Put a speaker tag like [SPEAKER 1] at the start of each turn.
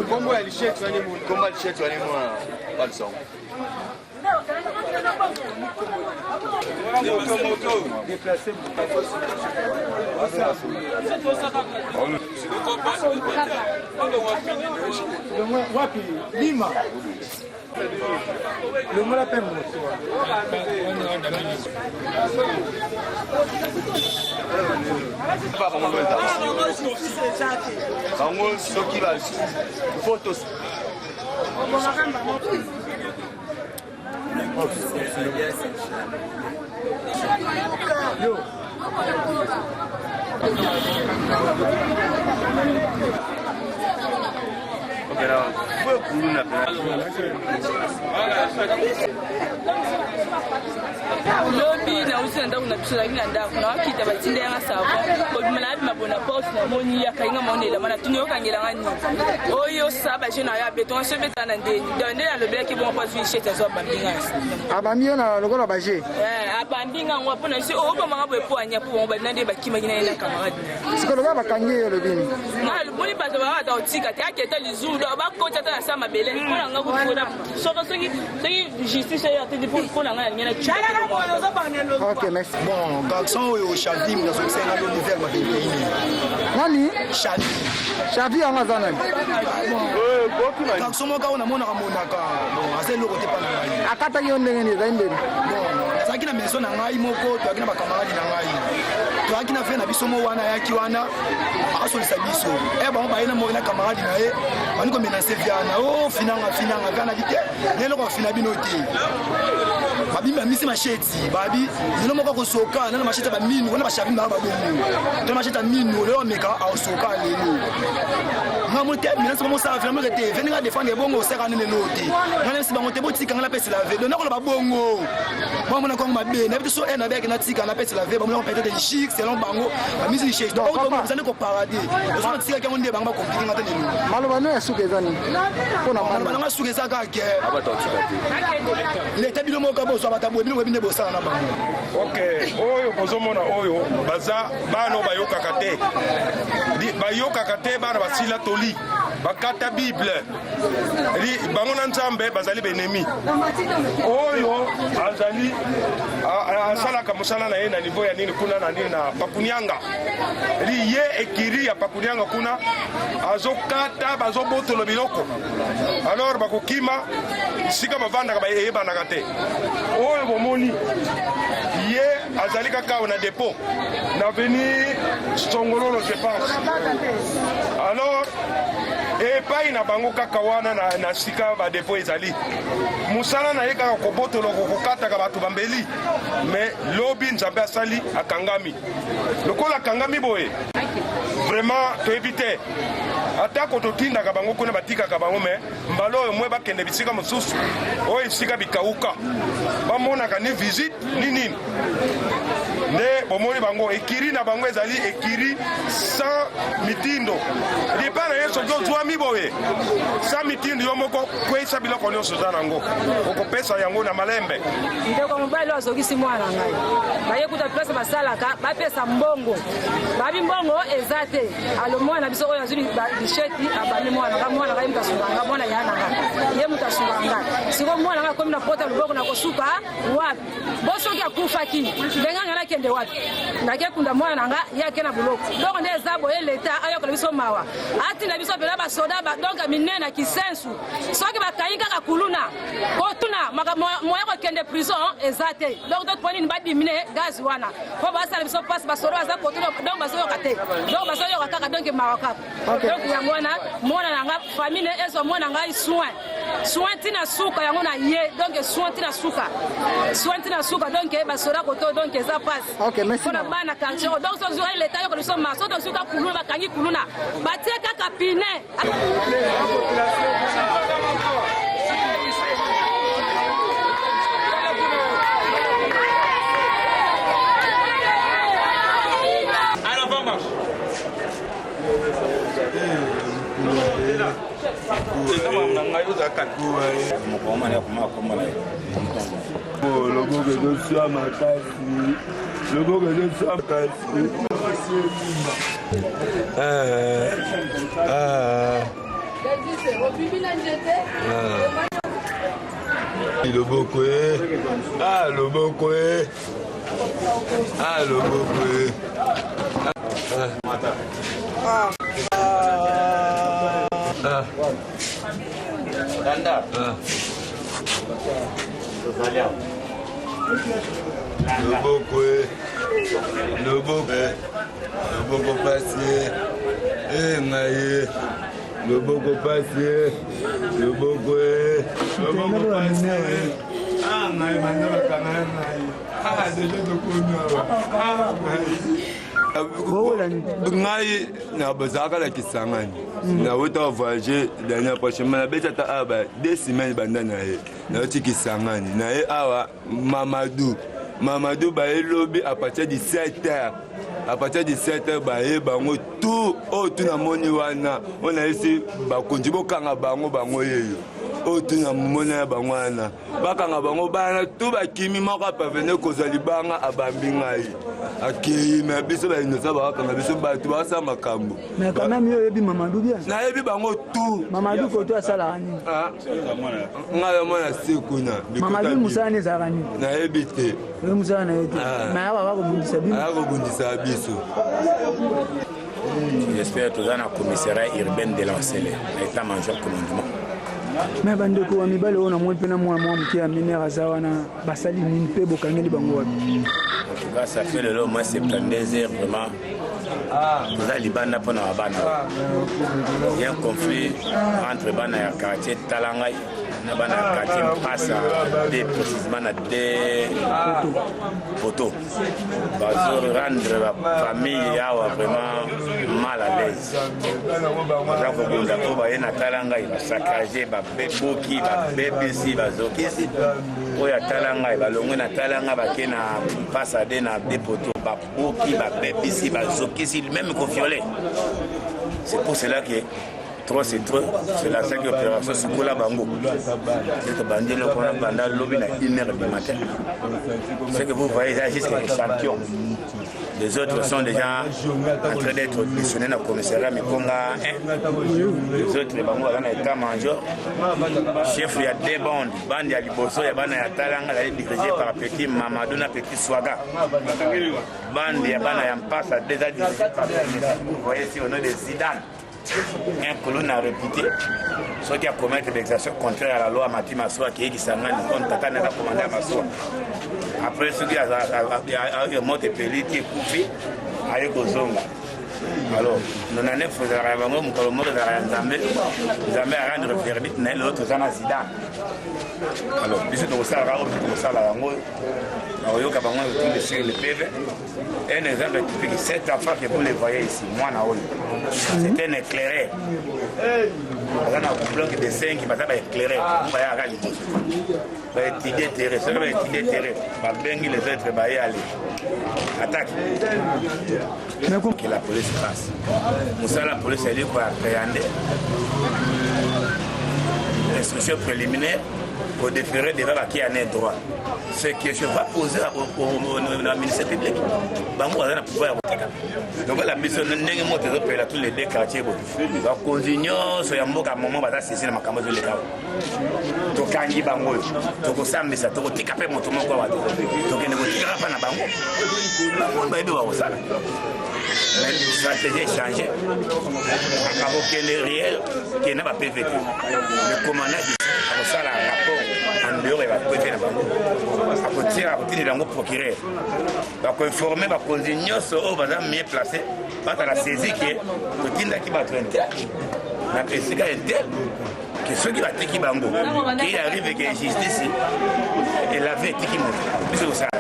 [SPEAKER 1] Kombo ya lisheti wani mwana. Kombo ya lisheti wani mwana. Balsongo.
[SPEAKER 2] Wapi lima longola mpe moto
[SPEAKER 1] bango soki fotos
[SPEAKER 2] Yo.
[SPEAKER 3] Lobi nauti na ndako na biso, nazalaki na ndako nakita, batinda yanga savon kobima na abima bona porte, namoni akangi nga maona elamba, natuni okangela nga nini oyo sa baje na yo abetonga so ebetaka na ndeni donc nde nalobelaki bongo mpo azwi shete azwa abambi nga.
[SPEAKER 2] Abambi yo na lokola baje?
[SPEAKER 3] Abambi nga yango mpo na biso obomanga boye mpo anya mpo bango babina nde bakimaki na ye na camarade.
[SPEAKER 2] Sikoyo lokola bakangi ye, olobi nini?
[SPEAKER 3] Moni bato baa bata kotika te, aketa lizulu do bakoti ata na sa mabele mpo na nga kutu soki soki soki justice oyo atindi mpo na ngai nalingi
[SPEAKER 2] na. Ok, merci.
[SPEAKER 4] Bon garçon oyo Chavi nazongisenga lobi vers ma 21.
[SPEAKER 2] Nani?
[SPEAKER 4] Chavi.
[SPEAKER 2] Chavi yango aza nani?
[SPEAKER 4] Garçon moko oyo namonaka monaka, bon aza eloko te mpa na ngai.
[SPEAKER 2] Akataki yo ndenge nini? Ezali ndeni?
[SPEAKER 4] Bon, nazalaki na maison na ngai moko, toyaki na bakamaradi na ngai, toyaki na frère na biso mo wana ayaki wana asolisa biso e bango baye na moko na camarade na ye bandi komenase viana o finanga finanga viana bi te na eloko afina bino te. Babimi bamisi masheti, babi lelo moko akosoka nana masheti ya baminu wana bashabi mbaka babongo to masheti ya minu lelo ameka akosoka lelo. Nga mo te menace bango osala vraiment te veni nga défendre ebongo osaka nini lelo te. Nga nayebisi bango te botika nga napesela ve donc nakoloba bongo bamona kongo mabe nayebi te so e nabeyaki natika napesela ve bamona peut-être chic selon bango bamisi chic donc ozali koparade ozo natikaki yango nde bango bakomplike nga te lelo.
[SPEAKER 2] Maloba no ya suka eza nini mpona?
[SPEAKER 4] Maloba nanga suka eza kaka ke leta bino moko bozwa bato boye bino boyebi nde bosala na bango.
[SPEAKER 5] Ok, oyo bozomona oyo baza bana oyo bayokaka te, bayokaka te, bana basila toli, bakata Bible bango na Nzambe bazali benemi. Oyo azali asalaka mosala na ye na niveau ya nini kuna na nini na Pakunianga, li ye ekiri ya Pakunianga kuna azokata, bazobotola biloko, alors bakokima sika bavandaka bayebanaka te. Oyo bomoni ye azali kaka na dépôt na avenue Songololo, je pense. Alors epai na bango kaka wana na sika badepo ezali, mosala na ye kaka kobotolo, kokataka bato bambeli. Mais lobi Nzambe asali akangami. Lokola akangami boye, vraiment toyebi te. Atako totindaka bango kuna, batikaka bango, mais mbala oyo mwe bakende bisika mosusu oyo esika bikauka, bamonaka ni visite ni nini. Nde bomoni bango ekiri na bango ezali ekiri sans mitindo lipa na ye. Soki ozwami boye sans mitindo, yo moko kweyisa biloko nyonso oza nango, okopesa yango na malembe.
[SPEAKER 6] Ndeko mobali oyo azokisi mwana ngai, baye kuta place basalaka, bapesa mbongo, babi mbongo eza te. Alo mwana biso oyo azwi bisheti, abami mwana nga. Mwana ngai, ye moto asungaka nga, mwana ya na nga, ye moto asungaka nga. Sikoyo mwana nga akomi na pota loboko, na kosuka wapi? Bo soki akufaki ndenge nga nakende wapi? Nake kunda mwana na nga, ye ake na boloko. Donc nde eza boye, leta ayokola biso mawa, atinda biso mpena basoda donc minene na Kisensu. Soki bakangi kaka kuluna, kotuna moya kokende prison eza te. Donc to nini badimine gaz wana mpo basala biso mpasi. Basoda baza kote, donc bazoyoka te, donc bazoyoka kaka, donc mawa kaka. Donc yango wana mwana na nga, famille ezwa mwana ngai soin, soin ntina suka yango na ye, donc soin ntina suka, soin ntina suka. Donc basoda koto, donc eza mpasi mpona bana quartier oyo. Donc tozwaki leta yokola biso ma so tozwi ka kuluna, bakangi kuluna, batie kaka pine.
[SPEAKER 7] Oh, loboko ezoswa makasi, loboko ezoswa makasi. Ah, ah. Ah. Loboko e, ah loboko e, ah loboko e. Ah. Ah. Ah. Loboko e, loboko e, loboko pasi e, e ngai e, loboko pasi e, loboko e, loboko pasi e. Ah ngai banda bakanga ya ngai. Ah deja tokomi awa. Ah ngai. Ngai nazalaka na Kisangani, nauta voyage dernière prochainement, nabeti ata awa ba 2 semaines banda na ye nauti Kisangani na ye awa. Mamadou, Mamadou baye lobi à partir de 7 heures, à partir de 7 heures baye bango tout. Oyo tu namoni wana, oyo nayesi bakonzi bokanga bango, bango yeyo oyo tu namoni ya bango wana, bakanga bango. Bana tu bakimi, moko aparvenir kozwa libanga, abambi ngai, akei. Me biso bainosa, bakakanga biso, bato bakasala makambo.
[SPEAKER 2] Mais quand même, yo oyebi Mamadou bien?
[SPEAKER 7] Nayebi bango tout.
[SPEAKER 2] Mamadou koto asalaka nini?
[SPEAKER 7] Ngai ya mwana se kuna.
[SPEAKER 2] Mamadou mosala nini ezalaka nini?
[SPEAKER 7] Nayebi te.
[SPEAKER 2] Oyebi mosala na ye te?
[SPEAKER 7] Ah.
[SPEAKER 2] Mais awa bakobundisa bino.
[SPEAKER 7] Aya kobundisa biso.
[SPEAKER 8] J'espère toza na commissariat urbaine de la Nsele, na état major commandement.
[SPEAKER 2] Mais bandeko ya mibale oyo namoni mpe na mwana mwa moke ya minere aza wana, basali nini mpe bokangeli bango wapi?
[SPEAKER 8] En tout cas, ça fait lelo au moins 72 heures vraiment toza libanda mpona babana. Il y a un conflit entre bana ya quartier Talangai na bana ya quartier Mpasa de, précisément na de poto. Bazo rendre bafamille awa vraiment mal à l'aise. Baza kobunda mpo baye na tala ngai, basaccage, babeboki, babebisi, bazokisi. Oyo atala ngai, balongwe na tala ngai, bake na Mpasa de na de poto, baboki, babebisi, bazokisi, même koviole. C'est pour cela que trop c'est trop. C'est la cinquième opération Sukola Bango. C'est bandi eloko wana banda lobi na 1 heure du matin. Ce que vous voyez là, jusqu'à l'échantillon, les autres sont déjà en train d'être auditionnés dans le commissariat Mikonga 1. Les autres, bango baza na état major. Chef ya deux bandes, bande ya liboso ya bana ya Talanga azali dirigé par petit Mamadou na petit Swaga. Bande ya bana ya Mpasa déjà dirigé par, vous voyez ici, au nom de Zidane, un colonel réputé. Soki acommettre des contraire à la loi, amati masuwa, akeyekisa ngani comme tata naka commandant ya masuwa. Après, soki moto epeli ti ekufi, aye kozonga. Alors 99 ezalaka ya bango, mokolo moko ezalaka ya Nzambe. Nzambe arendre verdict na ye. Lelo toza na Zidane. Alors biso tokosalaka oyo biso tokosala yango, nakoyoka bango autour de sur le PV. Un exemple typique, cet enfant que vous le voyez ici, mwana oyo, c'est un éclaireur. Aza na bloc de 5, baza baéclaireur, bayaka liboso baétudie terrain. Soki baétudie terrain, babengi les autres, baye, aller attaque, que la police passe. Mosala police eli koappréhender, instruction préliminaire, kodéférer devant baki ya ne droit. Ce que je vais poser na ministère public, bango baza na pouvoir ya koteka lokola biso ndenge moto ezopela tous les deux quartiers boye. Bakonzi nyonso ya mboka momo baza sesi na makambo ezoleka awa. Tokangi bango oyo, tokosambisa, tokotika mpe moto moko awa te. Tokende kotikaka mpa na bango, bango bayebi bakosala. Mais stratégie échange akokende réel ke na baPV te. Le commandant akosala rapport en dehors ya baPV na bango, akotia, akotindela yango procureur, bakoinforme bakonzi nyonso oyo baza mieux placé, bazala saisi ke totindaki bato intel na esika intel, ke soki bateki bango, ke arrive ke justice elave etiki moto, biso kosala.